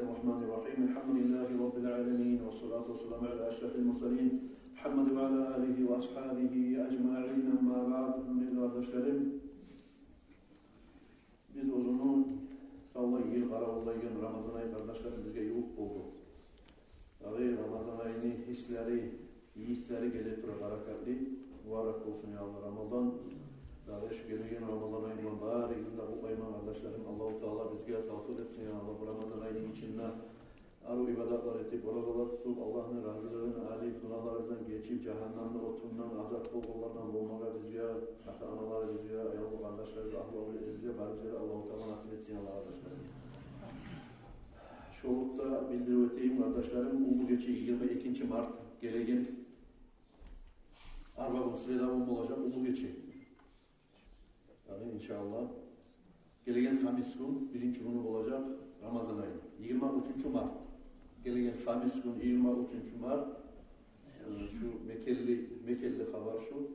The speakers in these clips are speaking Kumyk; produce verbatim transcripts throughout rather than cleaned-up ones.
الرحمن الرحيم. الحمد لله رب العالمين، والصلاة والسلام على أشرف المرسلين محمد وعلى آله وأصحابه أجمعين. أما بعد. Гьюрметли къардашларым, биз оьзюню савлай йыл къаравуллайгъан Рамазан ай, къардашларым, бизге ювукъ болду. Дагъы Рамазан айны гьислери, ийислери геле тура, баракатлы, мубарак болсун, я Аллагь, Рамазан. Дагъы шу гелеген Рамазан ай булан барыгъызны да къутлайман, къардашларым. Аллагьу Таала бизге тавфикъ этсин, я Аллагь, бу Рамазан айны ичинде арив ибадатлар этип, оразалар тутуп, Аллагьны разилигин алып, гюнагьларыбыздан гечип, жагьаннемни отундан азат болгъанлардан болмагъа бизге, ата-аналарыбызгъа, аявлу къардашларыбызгъа, агьлю-авлияларыбызгъа, барыбызгъа да Аллагьу Таала насип этсин, Аллагь, къардашларым. Шолукъда билдирип оьтейим, къардашларым, уллу гече, йигирма экинчи март, гелеген арбагюн, среда гюн болажакъ уллу гече. Дагъы, иншааллагь, гелеген хамис гюн, биринчи гюню болажакъ Рамазан айны, йигирма уьчюнчю март. Гелеген хамис гюн, йигирма уьчюнчю март. Э, шу мекенли, мекенли хабар шу,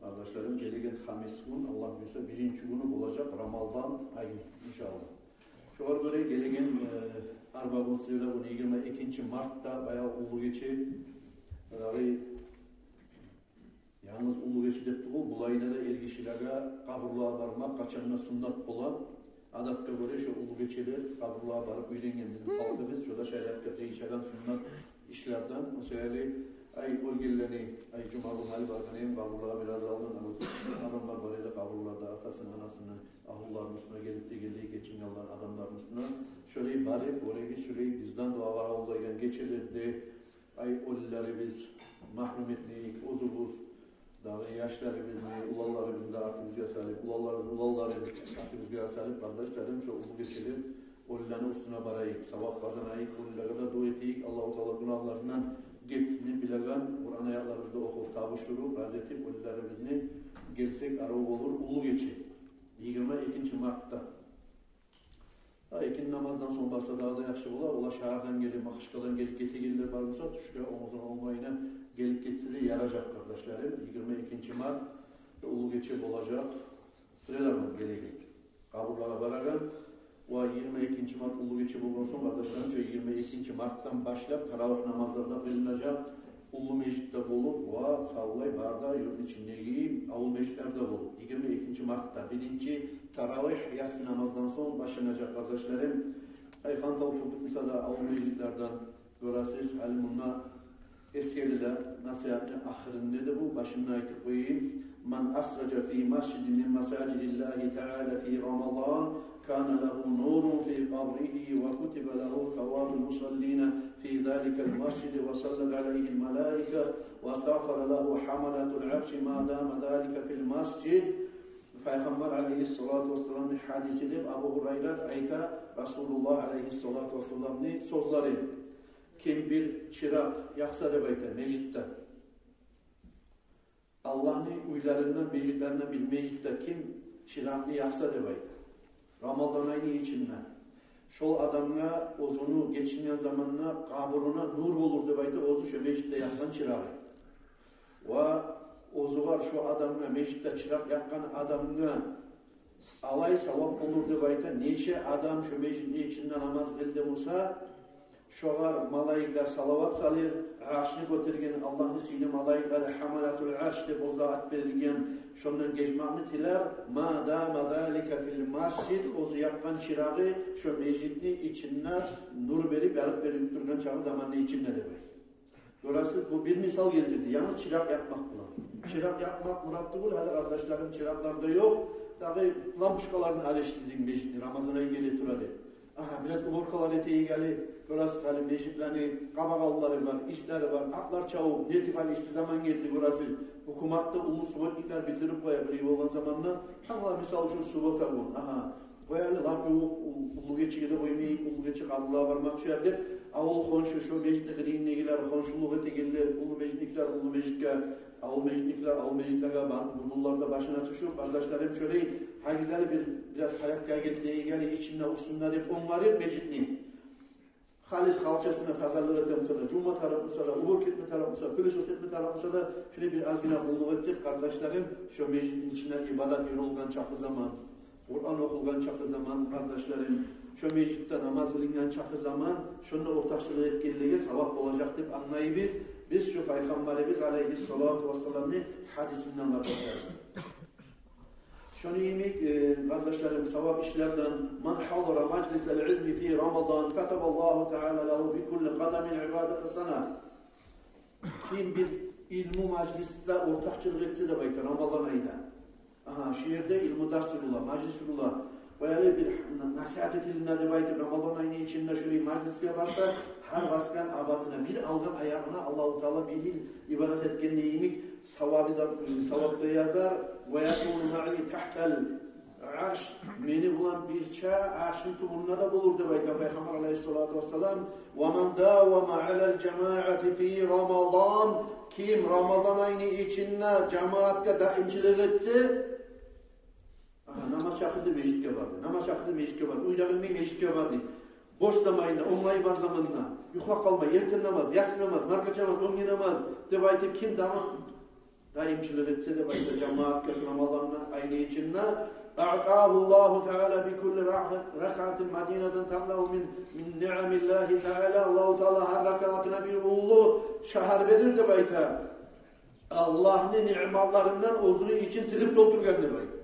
къардашларым, гелеген хамис гюн, Аллагь буюрса, биринчи гюню болажакъ Рамазан айны, иншааллагь. Шогъар гёре гелеген, э, арбагюн, среда гюн, йигирма экинчи мартда баягъы уллу гече, э, янгыз уллу гече деп тюгюл, булайына да эргишилеге къабурлагъа бармакъ къачан да суннат бола. Адатгъа гёре шо уллу гечелер къабурлагъа барып уьйренген бизин халкъыбыз, шо да шариатгъа къыйышагъан суннат ишлерден. О саялы, ай, оьлгенлени, ай, жума гюн гьали баргъан эдим къабурлагъа, бираз алдын, ана, адамлар бар эди къабурларда, атасыны, анасыны, агьлюлерини уьстюне гелип де гелди, гечингенлер адамларыны уьстюне. Шолай барып, олай шолай бизден дуа къаравуллайгъан гечелерде, ай, оьлюлерибиз магьрюм этмейик, оьзюбюз дагъы яшларыбызны, уланларыбызны да артыбызгъа салып, уланларыбыз, уланларын артыбызгъа салып, къардашларым, шо уллу гечелер оьлюлени уьстюне барайыкъ, савап къазанайыкъ, оьлюлеге де дуа этейик, Аллагьу Таала гюнагьларындан гечсин деп билеген Къуран аятларыбызны охуп, табушдуруп, рази этип, оьлюлерибизни гелсек, арив болур уллу гече, йигирма экинчи мартда. Гьа, экинни намаздан сонг барса, дагъы да яхшы бола. Олар шагьардан гелип, Махачкъаладан гелип гетегенлер бар буса, тюшге, онгузуна, онгайына гелип гетсе де яражакъ, къардашларым. Йигирма экинчи март уллу гече болажакъ, среда гюн гелеген. Къабурлагъа барагъан ва йигирма экинчи март уллу гече болгъан сонг, къардашларым, шо йигирма экинчи мартдан башлап таравигь намазлар да къылынажакъ. Уллу межитде болуп ва савлай бары да юртну ичиндеги авул межитлерде болуп, йигирма экинчи мартда биринчи таравигь, ясси намаздан сонг башланажакъ, къардашларым. Ай, хантав турдукъ буса да авул межитлерден, гёресиз, гьали мунда эсгериле, насигьатны ахырында да бу, башында айтып къояйым: «Ман асража фи масжидин мин масажидиллагьи таала фи Рамадан, кана лагьу нурун фи къабригьи ва кутиба лагьу савабул мусаллина фи заликал масжиди ва саллат алайгьил малаика ва астагъфара лагьу гьамалатул арши ма дама залика фил масжид». Пайхаммар алайгьиссалату вассаламны гьадиси деп, Абу Гьурайрат айта, Расулуллагь алайгьиссалату вассаламны сёзлери. Ким бир чыракъ якъса деп айта межитде, Аллагьны уьйлеринден, межитлеринден бир межитде ким чыракъны якъса деп айта, Рамазан айны ичинде, шол адамгъа оьзюню гечинген заманда къабуруна нур болур деп айта оьзю шо межитде якъгъан чырагъы. Ва оьзюгер, шо адамгъа, межитде чыракъ якъгъан адамгъа алай савап болур деп айта, нече адам шо межитни ичинде намаз къылды буса, шогъар малайиклер салават салыр, аршны гётерген Аллагьны сыйлы малайиклери, гьамалатул арш деп оьзлеге ат берилген, шондан гечмекни тилер, ма дама залика фил масжид, оьзю якъгъан чырагъы шо межитни ичинде нур берип, ярыкъ берип тургъан чагъы, заманны ичинде деп айта. Гёресиз, бу бир мисал гелтирди, янгыз чыракъ якъмакъ булан. Чыракъ якъмакъ мурат тюгюл, гьали, къардашларым, чыракълар да ёкъ. Дагъы лампочкаларын алышдырдыкъ межитни, Рамазан ай геле тура деп. Агьа, бираз уборкалар этейик гьали. Гёресиз, гьали межитлени къабакъ аллары бар, ичлери бар, атлар чавуп, нетип, гьали исси заман гелди, гёресиз. Гьукуматда уллу субботниклер билдирип къоя, бир ай болгъан заманда. Гьали, мисал учун, суббота гюн. Агьа, къояйыкъ, лап ёкъ, уллу гечеге де къоймайыкъ, уллу гече къабурлагъа бармакъ тюшер деп, авул хоншу, шо межитни къырыйындагъылар, хоншулукъ этегенлер, уллу межитникилер уллу межитге, авул межитникилер авул межитлеге, ба-, булунлар да башына тюшюп, къардашларым, шолай гьагъызланы бир, бираз порядкагъа гелтирейик гьали, ичинде, уьстюнде деп онгарып межитни. Халис халчасына тазалыкъ этме буса да, жувма тарыкъ буса да, уборка этме тарыкъ буса, пылесос этме тарыкъ буса да, шолай бир азгъына къуллукъ этсек, къардашларым, шо межитни ичинде ибадат юрюлген чакъы заман, Къуран охулгъан чакъы заман, къардашларым, шо межитде намаз къылынгъан чакъы заман, шонда ортакъчылыкъ этгенлеге савап болажакъ деп англайбыз биз шо Пайхаммарыбыз алайгьиссалату вассаламны гьадисинден, къардашларым. Шону йимик, э, къардашларым, савап ишлерден: «Ман хьадара мажлисал илми фи Рамадан, катабаллагьу таала лагьу фи кулли къадамин ибадата сана». Ким бир илму мажлисде ортакъчылыкъ этсе деп айта Рамазан айда. Агьа, шу ерде илму дарс урула, мажлис урула, баягъы бир на-, насигьат этилине деп айтып, Рамазан айны ичинде шулай мажлисге барса, гьар басгъан абатына, бир алгъан аягъына Аллагьу Таала бир йыл ибадат этгенни йимик савабы да, савап да язар. «Ва якуну маи тахтал арш», мени булан бирче аршны тюбюнде де болур деп айта Пайхаммар алайгьиссалату вассалам. «Ва ман давама алал жамаати фи Рамадан», ким Рамазан айны ичинде жамаатгъа даимчилик этсе, агьа, намаз чакъырды, межитге барды, намаз чакъырды, межитге барды, уьйде къылмай, межитге барды. Бош заманында, онгайы бар заманында, юхлап къалмай, эртен намаз, ясси намаз, маркача намаз, оьнге намаз деп айтып, ким дама-, даимчилик этсе деп айта жамаатгъа шу Рамазан айны ичинде, «аътагьу Аллагьу таала би кулли ракъа-, ракъатин мадинатан тамлаъу мин, мин ниъамиллагьи таала», Аллагьу Таала гьар ракъатына бир уллу шагьар берир деп айта. Аллагьны ниъматларындан оьзюню ичин тигип толтургъан деп айта.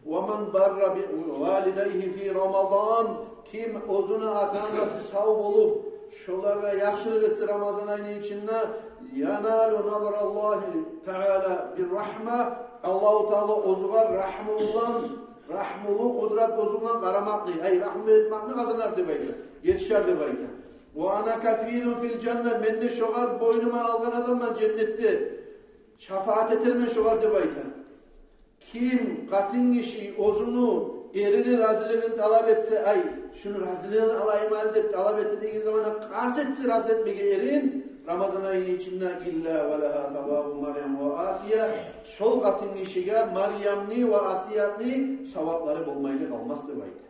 «Ва ман барра би валидайгьи фи Рамадан», ким оьзюню ата-анасы сав болуп, шолагъа яхшылыкъ этсе Рамазан айны ичинде, «яналу назараллагьи таала бир рахма», Аллагьу Таала оьзюне рахму булан, рахмулу, къудрат гёзю булан къарамакъны, ай, рахму этмекни къазанар деп айта, етишер деп айта. «Ва ана кафилун фил жанна», мен де шогъар бойнума алгъан адамман женнетде. Шафаат этермен шогъар деп айта. Ким къатын гиши оьзюню эрини разилигин талап этсе, ай, шуну разилигин алайым гьали деп талап эте деген заманда къаст этсе рази этмеге эрин Рамазан айны ичинде, «илла ва лагьа савабу Марьям ва Асия», шол къатын гишиге Марьямны ва Асияны саваплары болмайлы къалмас деп айта.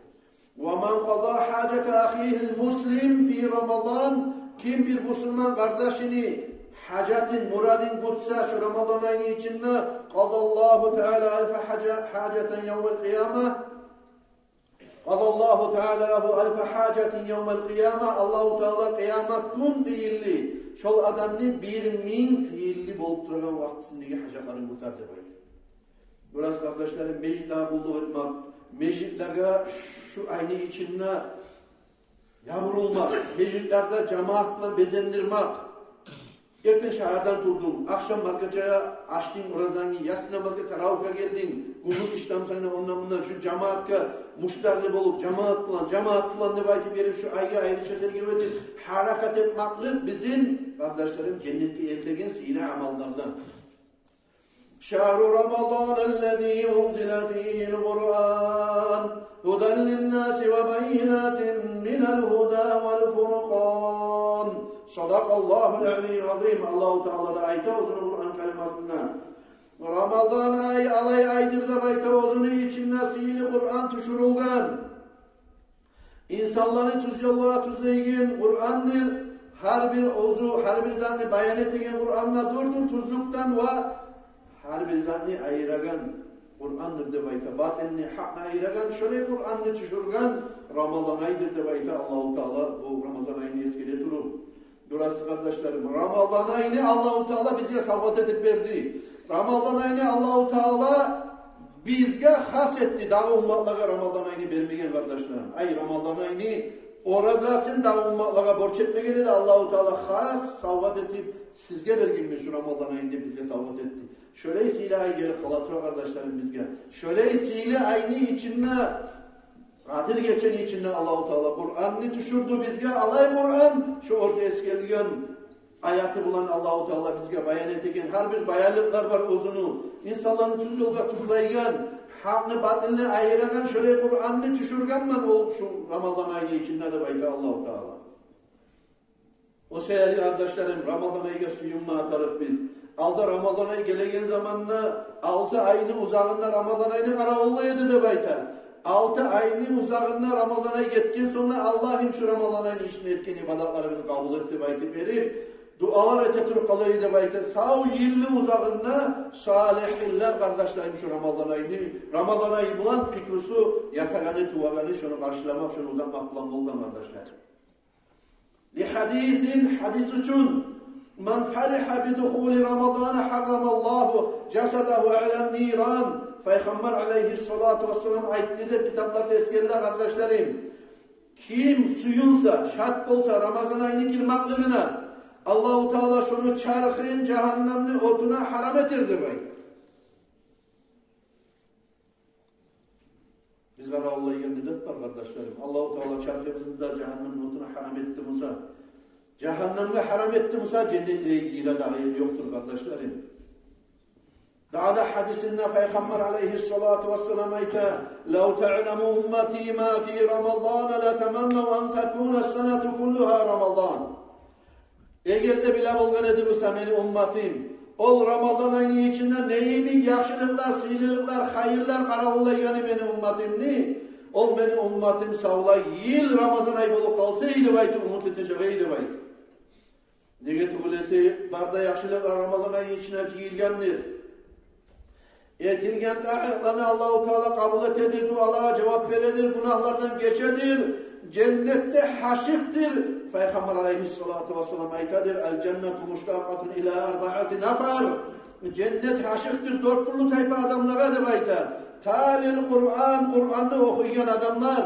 «Ва ман къада хьажата ахигьил муслим фи Рамадан», ким бир бусурман къардашыны гьажатын, мурадын гютсе шу Рамадан айны ичинде, «къадаллагьу таала алфа хьажа-, хьажатан явмал къияма, къадаллагьу таала лагьу алфа хьажатин явмал къияма», Аллагьу Таала къиямат гюн къыйынлы шол адамны бир минг къыйынлы болуп турагъан вакътисиндеги гьажатларын гютер деп айта. Бираз, къардашларым, межитлеге къуллукъ этмек, межитлеге шу айны ичинде ябурулмакъ, межитлени жамаат булан безендирмек. Эртен шагьардан турдунг, ахшам маркача ачдынг оразангны, ясси намазгъа, таравигьге гелдинг, гюндюз ишдемсен ондан-мундан, шу жамаатгъа муштарлы болуп, жамаат булан, жамаат булан деп айтып берип, шу айгъа айрыча тергев этип, гьаракат этмеклик бизин, къардашларым, женнетге элтеген сыйлы амаллардан. «Шагьру Рамадан аллази унзила фигьил Къуран гьудан линнаси ва баййинатин минал гьуда вал фуркъан». Садакъаллагьул алийюл азим. Аллагьу Таала да айта оьзюню Къуран каламында: Рамазан ай алай айдыр деп айта, оьзюню ичинде сыйлы Къуран тюшюрюлген. Инсанланы тюз ёлгъа тюзлейген Къурандыр. Гьар бир оьзю, гьар бир затны баян этеген Къуран да дюрдюр тюзлюкден ва гьар бир затны айырагъан Къурандыр деп айта. Батилни, гьакъны айырагъан шолай Къуранны тюшюрген Рамазан айдыр деп айта Аллагьу Таала, бу Рамазан айны эсгере туруп. Дурас, къардашларым, Рамазан айны Аллагьу Таала бизге савгъат этип берди. Рамазан айны Аллагьу Таала бизге хас этди, дагъы умматлагъа Рамазан айны бермеген, къардашларым. Ай, Рамазан айны оразасын дагъы умматлагъа борч этмеген эди, Аллагьу Таала хас савгъат этип сизге берген, мен шу Рамазан айны бизге савгъат этди. Шолай сыйлы ай гелип къала тура, къардашларым, бизге. Шолай сыйлы айны ичинде, Къадир гечени ичинде Аллагьу Таала Къуранны тюшюрдю бизге. Алай Къуран, шу орта эсгерилген аяты булан Аллагьу Таала бизге баян этеген, гьар бир баянлыкълар бар оьзюню, инсанланы тюз ёлгъа тюзлейген, гьакъны батилни айырагъан шолай Къуранны тюшюргенмен ол шу Рамазан айны ичинде деп айта Аллагьу Таала. О саялы, къардашларым, Рамазан айгъа сююнме тарыкъ биз. Алда Рамазан ай гелеген заманда алты айны узагъында Рамазан айны къаравуллай эди деп айта. Алты айны узагъында Рамазан ай гетген сонг да Аллагьым шу Рамазан айны ичинде этген ибадатларыбызны къабул эт деп айтып берип, дуалар эте туруп къала эди деп айта. Сав йылны узагъында салигьлер, къардашларым, шу Рамазан айны, Рамазан айы булан пикрусу ятагъаны, тувагъаны, шону къаршыламакъ, шону узатмакъ булан болгъан, къардашлар. Ли гьадисин, гьадис учун: «Ман фаригьа би духули Рамазана гьаррамаллагьу жасадагьу алан ниран». Пайхаммар алайгьиссалату вассалам айтды деп китапларда эсгериле, къардашларым. Ким сююнсе, шат болса Рамазан айны гирмеклигине, Аллагьу Таала шону чархын жагьаннамны отуна гьарам этер деп айта. Биз къаравуллайгъан не зат бар, къардашларым? Аллагьу Таала чархыбызны да жагьаннамны отуна гьарам этди буса, жагьаннамгъа гьарам этди буса, женнетге гире дагъы ер ёкъдур, къардашларым. Дагъы да гьадисинде Пайхаммар алайгьиссалату вассалам айта: «Лав таъламу уммати ма фи Рамазана латаманнав ан такуна санату куллугьа Рамазан». Эгер де биле болгъан эди буса мени умматым, ол Рамазан айны ичинде не йимик яхшылыкълар, сыйлылыкълар, хайырлар къаравуллайгъаны мени умматымны, ол мени умматым савлай йыл Рамазан ай болуп къалса эди деп айтып умут этежек эди деп айта. Неге тюгюл эсе, бар да яхшылыкълар Рамазан айны ичине жыйылгъандыр. Этилген таатланы Аллагьу Таала къабул этедир, дуалагъа жавап бередир, гюнагьлардан гечедир, женнетде гьашыкъдыр. Пайхаммар алайгьиссалату вассалам айтадыр: «Ал жаннату муштакъатун ила арбаати нафар». Женнет гьашыкъдыр дёрт тюрлю тайпа адамлагъа деп айта. Талил Къуран, Къуранны охуйгъан адамлар.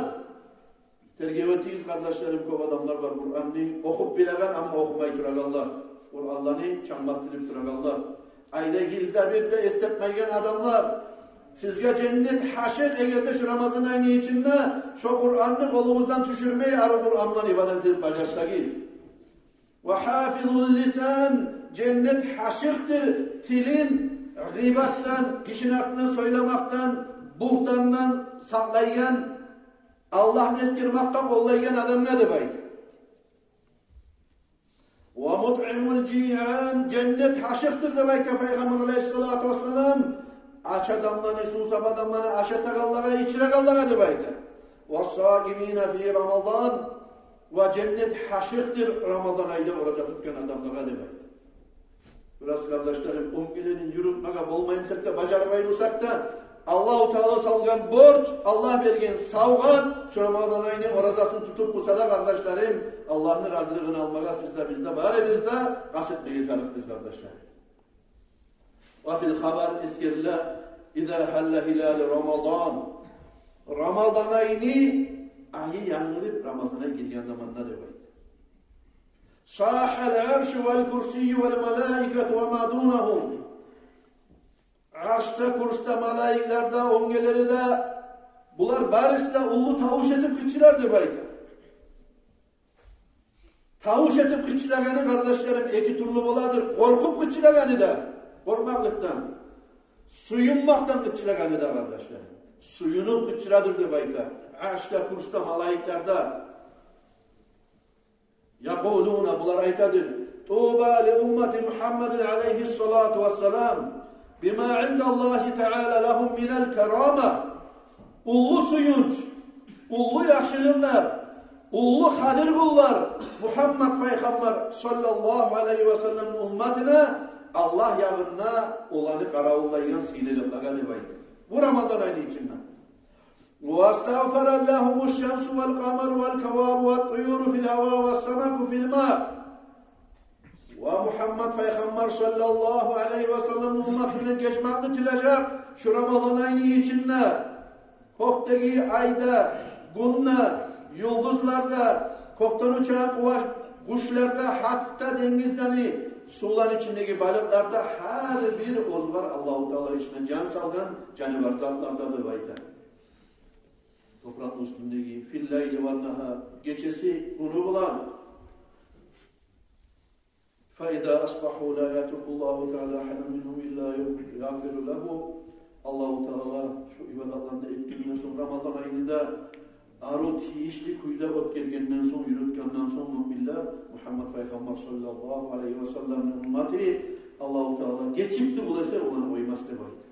Тергев этигиз, къардашларым, кёп адамлар бар Къуранны охуп билеген, амма охумай турагъанлар. Къуранланы чанг бастырып турагъанлар. Айда, йылда бир де эс этмейген адамлар. Сизге женнет гьашыкъ, эгер де шу Рамазан айны ичинде шо Къуранны къолугъуздан тюшюрмей, арив Къуран булан ибадат этип бажарсагъыз. Ва гьафизул лисан, женнет гьашыкъдыр тилин гъыйбатдан, гишини артындан сёйлемекден, бугьтандан сакълайгъан, Аллагьны эсгермекге къоллайгъан адамгъа деп айта. Ва мутъимул жиан, женнет гьашыкъдыр деп айта Пайхаммар алайгьиссалату вассалам, ач адамланы, сувсап адамланы ашатагъанлагъа, ичирегенлеге деп айта. Ва саимина фи Рамазан, ва женнет гьашыкъдыр Рамазан айда ораза тутгъан адамлагъа деп айта. Бираз, къардашларым, оьмгелени юрютмеге болмай бусакъ да, бажармай бусакъ да, Аллагьу Таала салгъан борч, Аллагь берген савгъат, шу Рамазан айны оразасын тутуп буса да, къардашларым, Аллагьны разилигин алмагъа сиз де, биз де, барыбыз да къаст этмеге тарыкъбыз, къардашларым. Ва фил хабар, эсгериле: «Иза гьалла гьилалу Рамазан». Рамазан айны айы янгырып, Рамазан ай гирген заманда деп айта. «Сахал аршу вал курсию вал малаикату ва ма дунагьум». Арш да, курс да, малайиклер де, оьмгелери де, булар барысы да уллу тавуш этип къычырар деп айта. Тавуш этип къычырагъаны, къардашларым, эки тюрлю боладыр. Къоркъуп къычырагъаны да, къоркъмакълыкъдан, сююнмекден къычырагъаны да, къардашларым. Сююнюп къычырадыр деп айта. Арш да, курс да, малайиклер де. Якъулуна, булар айтадыр: «Туба ли уммати Мугьаммадин алайгьиссалату вассалам бима индаллагьи таала лагьум минал карама». Уллу сююнч, уллу яхшылыкълар, уллу къадир гюнлер Мугьаммад Пайхаммар саллаллагьу алайгьи ва салламны умматына, Аллагь ягъында оланы къаравуллайгъан сыйлылыкълагъа деп айта. Бу Рамазан айны ичинде. «Ва астагъфара лагьуму шшамсу вал къамару вал кавакибу ват туюру фил гьава вас самаку фил ма». Ва Мугьаммад Пайхаммар саллаллагьу алайгьи ва салламны умматындан гечмекни тилежек шу Рамазан айны ичинде. Кёкдеги ай да, гюн де, юлдузлар да, кёкден учагъан къуваш-, къушлар да, гьатта денгиздеги, сувланы ичиндеги балыкълар да, гьар бир оьзюгер Аллагьу Таала ичине жан салгъан жанывар затлар да деп айта. Топуракъны уьстюндеги, фил лайли ван нагьар, гечеси, гюню булан. Фа иза асбагьу ла ятрукуллагьу таала агьадан мингьум илла ягъфиру лагьу. Аллагьу Таала шу ибадатланы этгенден сонг, Рамазан айны да ару тийишли кюйде оьтгергенден сонг, юрютгенден сонг, муъминлер, Мугьаммад Пайхаммар саллаллагьу алайгьи ва салламны умматы, Аллагьу Таала гечип де болса, оланы къоймас деп айта.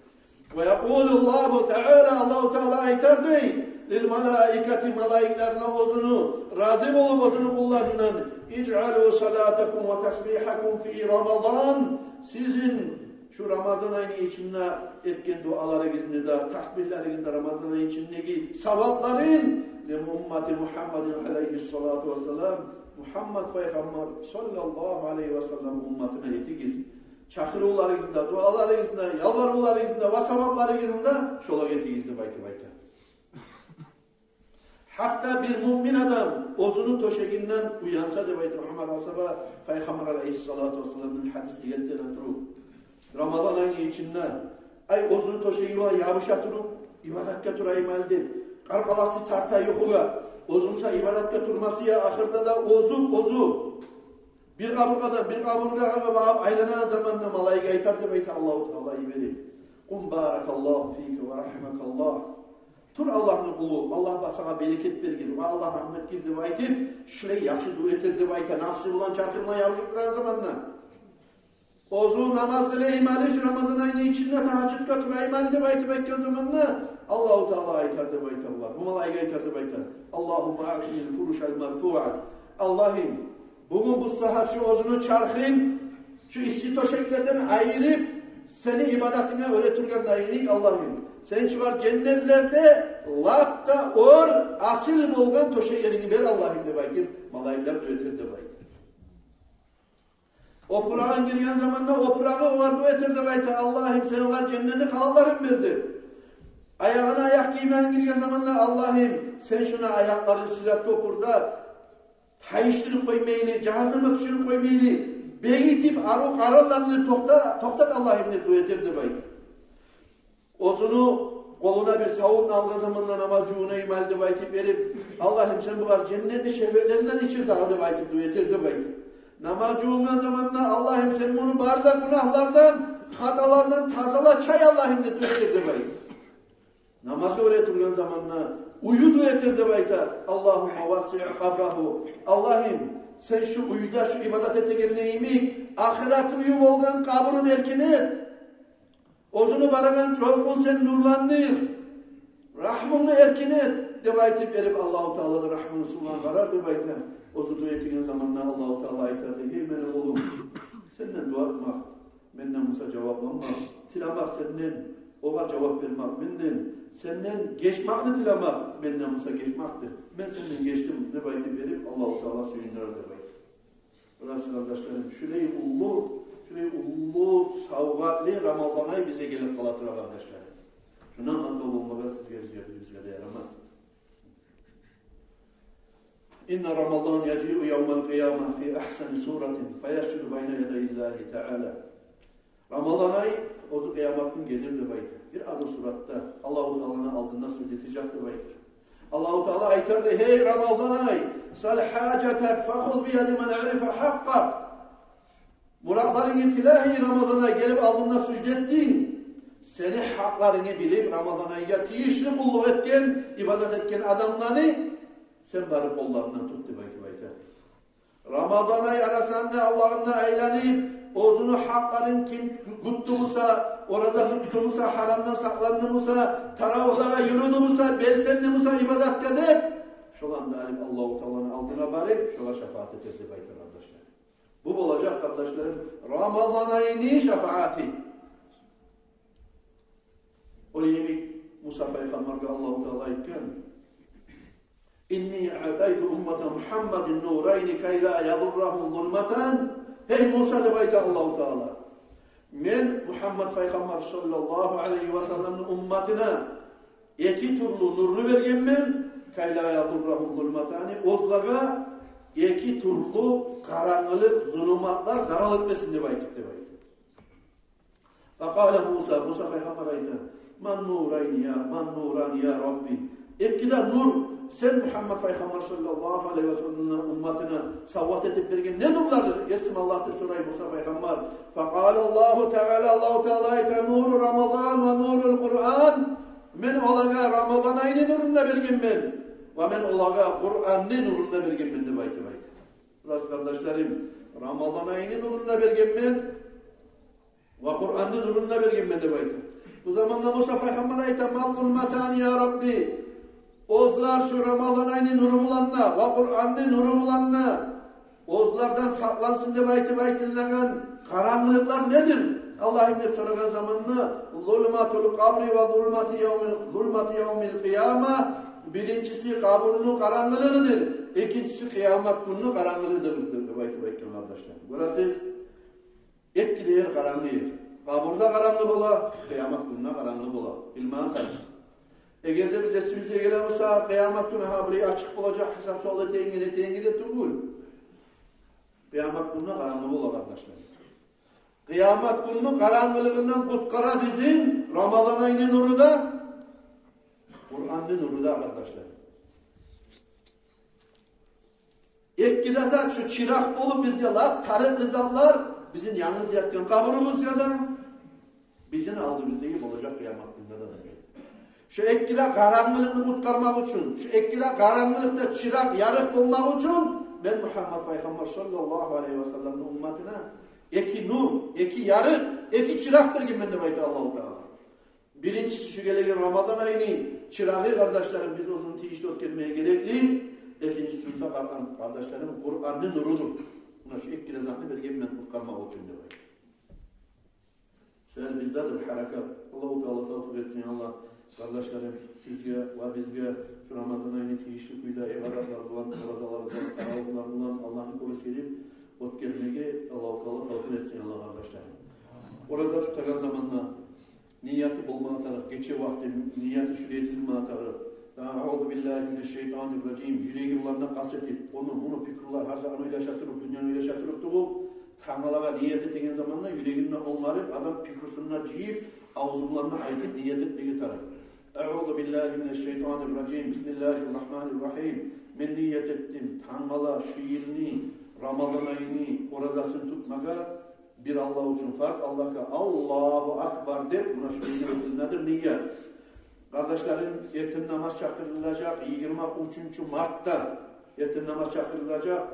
Ва якъулуллагьу таала, Аллагьу Таала айтар дей, лил малаикати, малайиклерине, оьзюню рази болуп оьзюню къулларындан: اجعلوا صلاتكم وتسبيحكم في رمضان. Сизин шу Рамазан айны ичинде этген дуаларыгъызны да, тасбигьлеригизни де, Рамазан айны ичиндеги савапларын, لأمة محمد عليه الصلاة والسلام, Мугьаммад пайхаммар саллаллагьу алайгьи васаллам умматына этигиз. Чакъырывларыгъызны да, дуаларыгъызны да, ялбарывларыгъызны да, шолагъа этигиз деп айтып айта. Гьатта бир муъмин адам оьзюню тёшегинден уянса деп айта Умар асгьаба, пайхаммар алайгьиссалату вассаламны гьадисин гелтире туруп, Рамазан айны ичинде, ай, оьзюню тёшеги булан ябуша туруп, ибадатгъа турайым гьали деп, къаркъарасы тарта юхугъа, оьзю буса ибадатгъа турмасы я, ахырда да озуп, озуп, бир къабургъадан бир къабургъагъа багъып айланагъан заманда малайик айтар деп айта Аллагьу Таала йиберип: قم بارك الله فيك ورحمك الله. Тур, Аллагьны къулу, Аллагь сагъа берекет бергир ва Аллагь рагьмат этгир деп айтып, шулай яхшы дуа этер деп айта, нафсы булан, чархы булан ябушуп турагъан заманда. Оьзю намаз къылайым гьали, шу Рамазан айны ичинде тагьажжудгъа турайым гьали деп айтып айтгъан заманда, Аллагьу Таала айтар деп айта булар. Бу малайик айтар деп айта: اللهم أعطه الفرش المرفوعة. Аллагьым, бугюн бу сагьат шу оьзюню чархын шу исси тёшеклерден айырып, сени ибадатынга оьре тургъан йимик, Аллагьым, сен шугъар женнетлерде лап да оьр, асил болгъан тёшеклеринги бер, Аллагьым, деп айтып, малайиклер дуа этер деп айта. Опурагъын гийген заманда опурагъы огъар дуа этер деп айта: Аллагьым, сен огъар женнетни халатларын бер деп. Аягъына аякъ гийимлерин гийген заманда: Аллагьым, сен шуну аякъларын Сират кёпюрде тайышдырып къоймайлы, жагьаннемге тюшюрюп къоймайлы, бегитип, арив къарарландырып токъта-, токътат, Аллагьым, деп дуа этер деп айта. Оьзюню къолуна бир савутну алгъан заманда намаз жувунайым гьали деп айтып берип: Аллагьым, сен бугъар женнетни шербетлеринден ичир дагъы деп айтып дуа этер деп айта. Намаз жувунгъан заманда: Аллагьым, сен муну бары да гюнагьлардан, хаталардан тазала, чай, Аллагьым, деп дуа этер деп айта. Намазгъа оьре тургъан заманда уьюн дуа этер деп айта: اللهم وسع قبره. Аллагьым, сен шу уьйде, шу ибадат этегенде йимик, ахырат уьюн болгъан къабурун эркин эт. Оьзюню барагъан чокъун сен нурландыр. Рагьмунгну эркин эт, деп айтып берип, Аллагьу Таала да рагьмуну сувлан къарар деп айта. Оьзю дуа этеген заманда Аллагьу Таала айтар дей: гьей мени къулум, сенден дуа этмек менден буса жавапланмакъ, тилемек сенден, огъар жавап бермек менден, сенден гечмекни тилемек менден буса гечмекдир. Мен сенден гечдим деп айтып берип, Аллагьу Таала сююндюрер деп айта. Расул, къардашларым, шулай уллу, шулай уллу савгъатлы Рамазан ай бизге гелип къала тура, къардашларым. Шундан гьалкъа болмагъа сизге, бизге, бизге де ярамас. إن رمضان يجيء يوم القيامة في أحسن صورة فيسجد بين يدي الله تعالى. Рамазан ай оьзю къыямат гюн гелир деп айта. Бир арив суратда Аллагьу Тааланы алдында сужда этежек деп айта. Аллагьу Таала айтар дей: гьей Рамазан ай, سل حاجتك فخذ بيد من عرف حقك. Муратларынгны тиле, гьей Рамазан ай, гелип алдымда сужда этдинг. Сени гьакъларынгны билип, Рамазан айгъа тийишли къуллукъ этген, ибадат этген адамланы сен барып къолларындан тут деп айтып айта. Рамазан ай арасаны авлагъында айланып, оьзюню гьакъларын ким гютдю буса, ораза тутду буса, гьарамдан сакъланды буса, таравигьлеге юрюдю буса, белсенди буса ибадатгъа деп, шоланы да алып Аллагьу Тааланы алдына барып, шолагъа шафаат этер деп айта, къардашлар. Бу болажакъ, къардашларым, Рамазан айны шафааты. О йимик Муса пайхаммаргъа Аллагьу Таала айтгъан: إني أعطيت أمة محمد نورين كي لا يضرهم ظلمتان. Гьей Муса, деп айта Аллагьу Таала, мен Мугьаммад пайхаммар саллаллагьу алайгьи васалламны умматына эки тюрлю нурну бергенмен, كي لا يضرهم ظلمتان, оьзлеге эки тюрлю къарангылыкъ, зулуматлар зарал этмесин деп айтып, деп айта. فقال موسى, Муса пайхаммар айта: ما النورين يا، ما النوران يا ربي؟ Эки де нур сен Мугьаммад пайхаммар саллаллагьу алайгьи васалламны умматына савгъат этип берген не нурлардыр, Есим Аллагь, деп сорай Муса пайхаммар. فقال الله تعالى, Аллагьу Таала айта: نور رمضان ونور القرآن. Мен олагъа Рамазан айны нурун да бергенмен, ва мен олагъа Къуранны нурун да бергенмен деп айтып айта. Расул, къардашларым, Рамазан айны нурун да бергенмен, ва Къуранны нурун да бергенмен деп айта. Бу заманда Муса пайхаммар айта: ما الظلمتان يا ربي؟ Оьзлер шу Рамазан айны нуру булан да ва Къуранны нуру булан да Оьзлерден сакълансын деп айтып айтылагъан къарангылыкълар недир, Аллагьым, деп сорагъан заманда, зулматул къабри ва зулмати явмил, зулмати явмил къияма. Биринчиси къабурну къарангылыгъыдыр, экинчиси къыямат гюнню къарангылыгъыдыр деп айтып айтгъан, къардашлар. Гёресиз, эки де ер къарангы ер. Къабур да къарангы бола, къыямат гюн де къарангы бола. Билмеге тарыкъ. Эгер де биз эсибизге геле буса, къыямат гюню гьа булай ачыкъ болажакъ, гьисап-суал этегенге, этегенге де тюгюл. Къыямат гюню къарангы бола, къардашлар. Къыямат гюнню къарангылыгъындан къутгъара бизин Рамазан айны нуру да, Къуранны нуру да, къардашлар. Эки де зат шу чыракъ болуп бизге лап тарыкълы затлар, бизин янгыз ятгъан къабурубузгъа да, бизин алдыбыздагъы болажакъ къыямат гюнге де. Шу эки де къарангылыкъны къутгъармакъ учун, шу эки де къарангылыкъда чыракъ ярыкъ болмакъ учун мен, Мугьаммат Пайхаммар саллаллагьу алайгьи ва салламны умматына, эки нур, эки ярыкъ, эки чыракъ бергенмен деп айта Аллагьу Таала. Биринчиси шу гелеген Рамазан айны чырагъы, къардашларым, биз оьзюн тийишли оьтгермеге герекли. Экинчиси буса, къар-, къардашларым, Къуранны нурудур. Муна шу эки де затны бергенмен къутгъармакъ учун деп айта. Сёз биздедир, гьаракат. Аллагьу Таала тавфикъ этсин, Аллагь, къардашларым, сизге ва бизге шу Рамазан айны тийишли кюйде ибадатлар булан, оразалар булан, таравигьлер булан Аллагьны кёргюзтюп оьтгермеге Аллагьу Таала тавфикъ этсин, Аллагь, къардашларым. Ораза тутагъан заманда нияты болмагъа тарыкъ, гече вакъти нияты шулай этилмеге тарыкъ. Аузу биллагьи минаш шайтанир ражим. Юреги булан да къаст этип, ону, муну пикрулар, гьар заман ойлаша туруп, дюньяны ойлаша туруп тюгюл, тангалагъа ният этеген заманда юрегин де онгарып, адам пикрусун да жыйып, авзу булан да айтып ният этмеге тарыкъ. Аузу биллагьи минаш шайтанир ражим. Бисмиллагьир рагьманир рагьим. Мен ният этдим тангала шу йылны Рамазан айны оразасын тутмагъа бир Аллагь учун фарз, Аллагьгъа, Аллагьу акбар деп, муна шу ният этилинедир, ният. Къардашларым, эртен намаз чакъырылажакъ йигирма уьчюнчю мартда. Эртен намаз чакъырылажакъ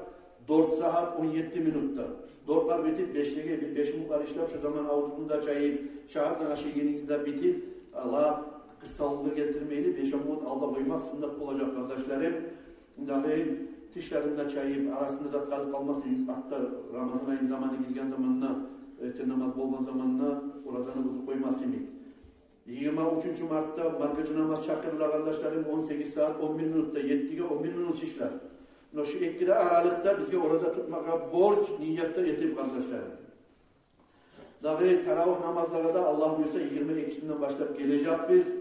дёрт сагьат он етти минутда. Дёртлер битип, бешлеге бир беш минутлар ишлеп, шу заман авзубузну да чайып, шагьардан ашайгъаныбыз да битип, лап къыстылыкъгъа гелтирмейли, беш-он минут алда къоймакъ суннат болажакъ, къардашларым. Дагъы тишлерин де чайып, арасында зат къалып къалмасын, артда Рамазан айны заманы гелген заманда, эртен намаз болгъан заманда оразаны бузуп къоймас йимик. Йигирма уьчюнчю мартда маркачы намаз чакъырыла, къардашларым, он сегиз сагьат он бир минутда, еттиге он бир минут ишлер. Муна шу эки де аралыкъда бизге ораза тутмагъа борч ният да этип, къардашларым. Дагъы таравигь намазлагъа да, Аллагь буюрса, йигирма экисинден башлап гележекбиз.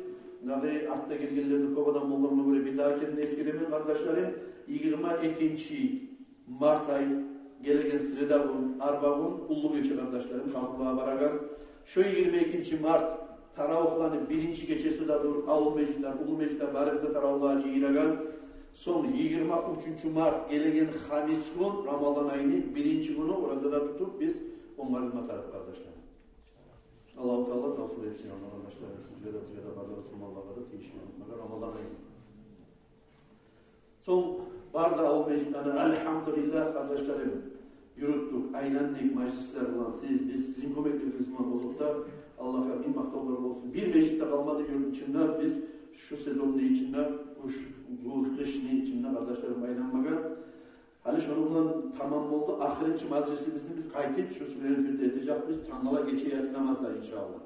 Дагъы артда гелгенлер де кёп адам болгъангъа гёре бир дагъы керен эсгеремен, къардашларым. Йигирма экинчи март ай, гелеген среда гюн, арба гюн, уллу гече, къардашларым, къабурлагъа барагъан. Шу йигирма экинчи март таравигьланы биринчи гечеси де дюр, авул межитлер, уллу межитлер, барыбыз да таравигьлагъа жыйылагъан. Сонг йигирма уьчюнчю март, гелеген хамис гюн, Рамазан айны биринчи гюню, ораза да тутуп, биз онгарылма тарыкъ, къардашлар. Аллагьу Таала тавфикъ этсин, къардашлар, сизге де, бизге де, бары да мусулманлагъа да тийишли унутмагъа Рамазан айны. Сонг бары да авул межитлени, альгьамдулиллагь, къардашларым, юрютдюк, айландыкъ мажлислер булан, сиз, биз, сизин кёмеклигигиз булан озокъда, Аллагьгъа минг макътавлар болсун. Бир межит де къалмады юртну ичинде, биз шу сезонну ичинде, къыш, гюз, къышны ичинде, къардашларым, айланмагъан. Гьали шону булан тамам болду. Ахырынчы мажлисибизни биз къайтып шу Сулейманпирде этежекбиз, тангала гече яссы намазда, иншааллагь.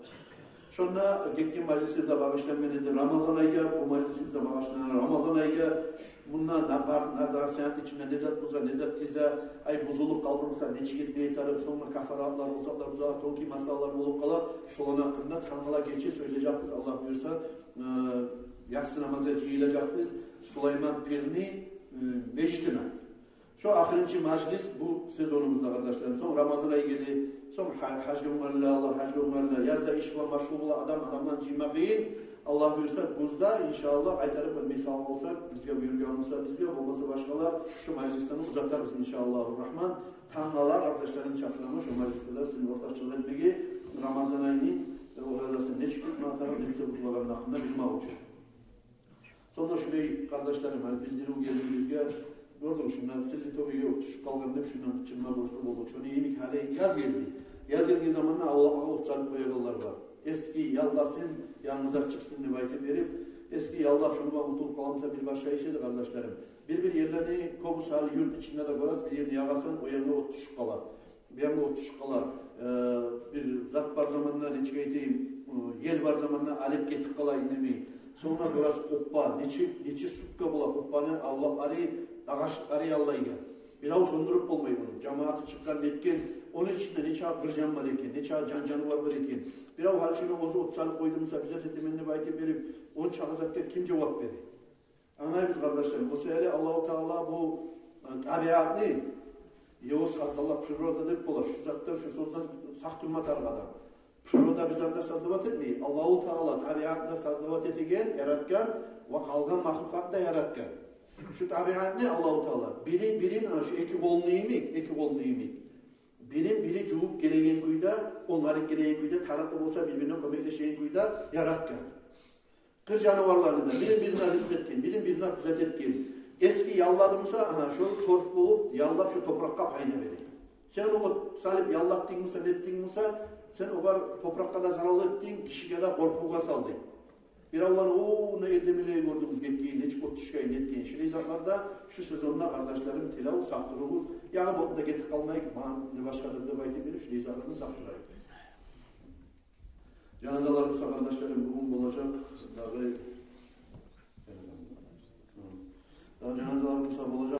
Шонда гетген мажлисибиз де багъышлангъан эди Рамазан айгъа, бу мажлисибиз де багъышлангъан Рамазан айгъа. Мунда да бар, насигьатны ичинде не зат буза, не зат тиза, ай, бузулуп къалгъан буса, нечик этмеге тарыкъ, сонг да кафаратлар, о затлар, бу затлар, тонкий масъалалар болуп къала. Шоланы гьакъында тангала гече сёйлежекбиз, Аллагь буюрса, э, яссы намазгъа жыйылажакъбыз Сулейманпирни, э, межитине. Шо ахырынчы мажлис бу сезонубузда, къардашларым. Сонг Рамазан ай геле, сонг гьа-, гьажгъа онгарыла, олар гьажгъа онгарыла. Язда иш булан машгъул бола адам, адамланы жыйма къыйын. Аллагь буюрса, гюзде, иншааллагь, къайтарып бир мисал болса, бизге буюргъан болса, бизге болмаса башгъалар, шо мажлислени узатарбыз, иншааллагьу рагьман. Тангала, къардашларым, чакъыраман шо мажлисде де сизин ортакъчылыкъ этмеге, Рамазан айны, э, оразасын нечик тутмагъа тарыкъ, нетсе бузулагъанны гьакъында билмек учун. Сонг да шулай, къардашларым, гьали билдирив гелди бизге. Гёрдюгюз, шунда силли тёбеге тюшюп къалгъан деп, шундан къычырма борчлу болдукъ. Шону йимик гьали яз гелди. Яз гелген заманда авлакълагъа от салып къоягъанлар бар. Эски ялласын, янгы зат чыкъсын деп айтып берип, Эски яллап, шону булан къутулуп къаламыса, бир башгъа иш эди, къардашларым. Бир-бир ерлени, кёбюсю гьали юрт ичинде де гёресиз, бир ерни ягъасан, о янгъа от тюшюп къала. Бир янгъа от тюшюп къала. Э, бир зат бар заманда, нечик айтайым, э, ел бар заманда алып гетип къала, индемей. Сонг да гёресиз къоппа, нече, нече сутка бола къоппаны авлакълары, агъачлары яллайгъан. Бирев сёндюрюп болмай ону. Жамияты чыкъгъан, нетген, ону ичинде нече бир жан бар экен, нече жан-жанывар бар экен. Бирев гьали шону оьзю от салып къойду буса, бир зат этемен деп айтып берип, ончакъы затгъа ким жавап бере? Англайбыз, къардашларым, бу саялы Аллагьу Таала бу, э, табиатны, его создала природа деп бола. Шу затдан, шу сёзден сакъ турма тарыкъ адам. Природа бир затны да создавать этмей. Аллагьу Таала табиатны да создавать этеген, яратгъан ва къалгъан махлукъатны да яратгъан. Шу табиатны Аллагьу Таала бири-бирин, ана шу эки къолну йимик, эки къолну йимик, бирин-бири жувуп гелеген кюйде, онгарып гелеген кюйде, тарыкълы болса бир-бирине кёмеклешеген кюйде яратгъан. Къыр жаныварланы да бирин-бирине ризкъ этген, бирин-бирине зат этген. Эски яллады буса, агьа, шо торф болуп, яллап шо топуракъгъа пайда бере. Сен ону от салып яллатдынг буса, нетдинг буса, сен огъар, топуракъгъа да зарал этдинг, гишиге де къоркъувгъа салдынг. Биревлер, о, не эрдемилей гёрдюгюз гетген, нечик от тюшген, нетген. Шулай затларда шу сезонда, къардашларым, тилев, сакъ туругъуз. Ягъып отну да гетип къалмайыкъ, магъа не башгъадыр деп айтып берип, шулай затлардан сакъ турайыкъ. Жаназалар буса, къардашларым, бугюн болажакъ дагъы. Дагъы жаназалар буса болажакъ.